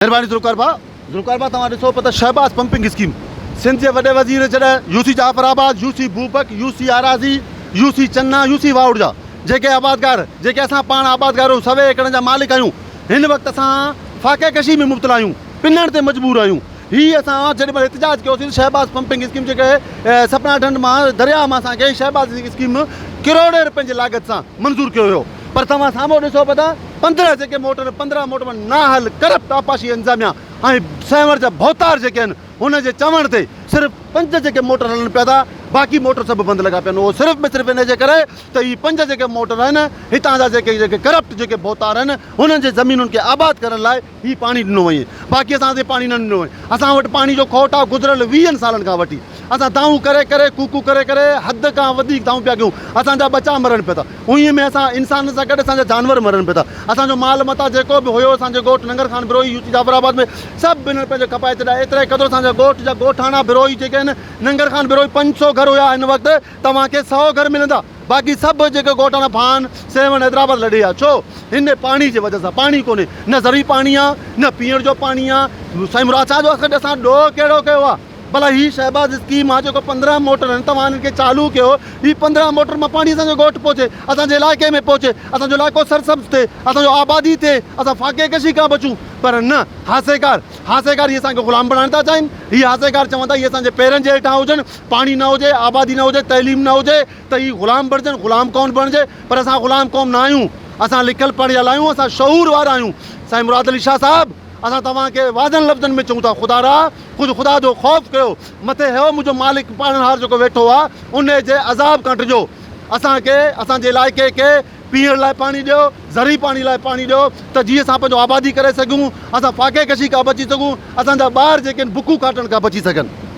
مھرباني ذوالفقار ڀاء ذوالفقار ڀاء توهان ڏسو پيا ته شهباز پمپنگ اسڪيم سنڌ جي وڏي وزير جڏهن U C Jafarabad U C Bobak U C Arazi U C Channa U C Wahur جا جيڪي آبادگار جيڪي اسان پاڻ آبادگار آهيون سوين ايڪڙن جا مالڪ آهيون هن وقت اسان فاقه ڪشي ۾ مبتلا آهيون پنڻ تي مجبور آهيون هي اسان جيڏي مهل احتجاج ڪيوسين شهباز پمپنگ اسڪيم جيڪي سپنا ڍنڍ مان درياء مان اسان کي شهباز اسڪيم ڪروڙين رپين جي لاڳت سان منظور ڪيو ويو پر توهان سامهون ڏسو پيا ته 15 جيڪي موٽر 15 موٽر مان نااهل ڪرپٽ آبپاشي انتظاميا ۽ سيوهڻ جا ڀوتار جيڪي آهن هن جي چوڻ تي صرف پنج جيڪي موٽر هلن پيا ٿا باقي موٽر سڀ بند لڳا پيا آهن اهو صرف ۾ صرف ان جي ڪري ته هي پنج جيڪي موٽر آهن هتان جا جيڪي جيڪي ڪرپٽ جيڪي ڀوتار آهن هنن جي زمينن کي آباد ڪرڻ لاء هي پاڻي ڏنو وڃي باقي اسان کي پاڻي نه ڏنو وڃي اسان وٽ پاڻي جو کوٽ آهي گذريل ويهن سالن کان وٺي اسان دانهون ڪري ڪري ڪوڪو ڪري ڪري حد کان وڌيڪ دانهون پيا ڪيون اسان جا ٻچا مرن پيا ٿا انهي ۾ اسان انسانن سان گڏ اسان جا جانور مرن پيا ٿا اسان جو مال متاع جيڪو به هيو اسان جي ڳوٺ ننگر خان بروهي يوسي جعفر آباد ۾ سڀ انهن پنهنجو کپائي ڇڏيا ايتري قدر اسان جا ڳوٺ جا ڳوٺاڻا بروهي جيڪي آهن ننگر خان بروهي 500 گهر هيا هن وقت توهان کي سئو گهر ملندا باقي سڀ جيڪي ڳوٺاڻا ڀان سيوهڻ حيدرآباد لڏي ويا ڇو هن پاڻي جي وجه سان پاڻي ڪونهي نه زرعي پاڻي آ نه پيئڻ جو پاڻي آ سائين مراد شاهه جو اسان اسان ڏوهه ڪهڙو ڪيو آ ڀلا هي شهباز اسڪيم آ جيڪو 15 موٽر آهن توهان انهن کي چالو ڪيو هي 15 موٽر مان پاڻي اسان جو ڳوٺ پهچي اسان جي علائقي ۾ پهچي اسان جو علائقو سرسبز ٿئي اسان جو آبادي ٿئي اسان فاقي ڪشي کان بچون پر نه هاسيڪار هاسيڪار هي اسان کي غلام بڻائڻ ٿا چاهين هي هاسيڪار چون ٿا هي اسان جي پيرن جي هيٺان هجن پاڻي نه هجي، آبادي نه هجي، تعليم نه هجي ته هي غلام بڻجن، غلام قوم بڻجي، پر اسان غلام قوم نه آهيون، اسان لکيل پڙهيل آهيون، اسان شعور وارا آهيون. سائين مراد علي شاهه صاحب اسان توهان کي واضح لفظن ۾ چئون ٿا خدا را ڪجهه خدا جو خوف ڪيو، مٿي هيو منهنجو مالڪ پالڻهار جيڪو ويٺو آهي ان جي عذاب کان ڊڄو، اسان کي اسان جي علائقي کي پيئڻ لاء پاڻي ڏيو، زرعي پاڻي لاء پاڻي ڏيو ته جيئن اسان پنهنجو آبادي ڪري سگهون، اسان فاقي ڪشي کان بچي سگهون، اسان جا ٻار جيڪي آهن بکون ڪاٽڻ کان بچي سگهن.